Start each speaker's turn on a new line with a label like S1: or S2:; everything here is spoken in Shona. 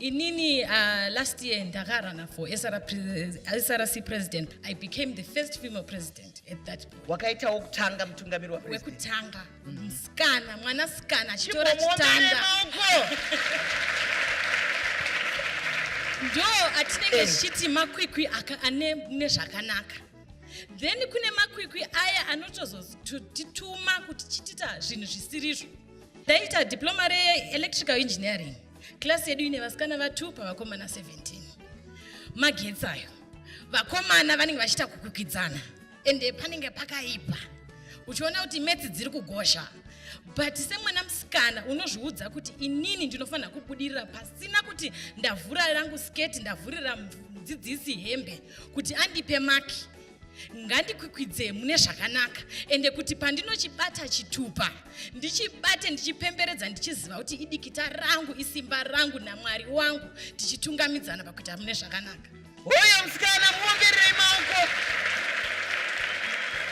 S1: Inini last year ndakarana for SRC president. I became the first female president at that point.
S2: Wakaita wokutanga mutungamiri wapresident.
S1: Wekutanga musikana, mwanasikana achitora chitanda. Ndo atinenge tichiti makwikwi ane nezvakanaka. Then kune makwikwi aya anotozotituma kuti chitiita zvinhu zvisirizvo. Ndaita diploma reelectrical engineering. Class yedu ine vasikana va2 pavakomana 17. Magetsi ayo vakomana vanenge vachiita kukwikwidzana, ende panenge pakaipa, uchiona kuti maths dziri kugosha, but semwana musikana unozviudza kuti inini ndinofanira kubudirira pasina kuti ndavhura rangu sketi, ndavhurira mudzidzisi hembe kuti andipe maki. Ngandikwikwidze mune zvakanaka, ende kuti pandinochibata chitupa ndichibate ndichipemberedza, ndichiziva kuti idikita rangu, isimba rangu naMwari wangu, tichitungamidzana pakuita mune zvakanaka.
S2: Hoyo musikana, muombererei maoko.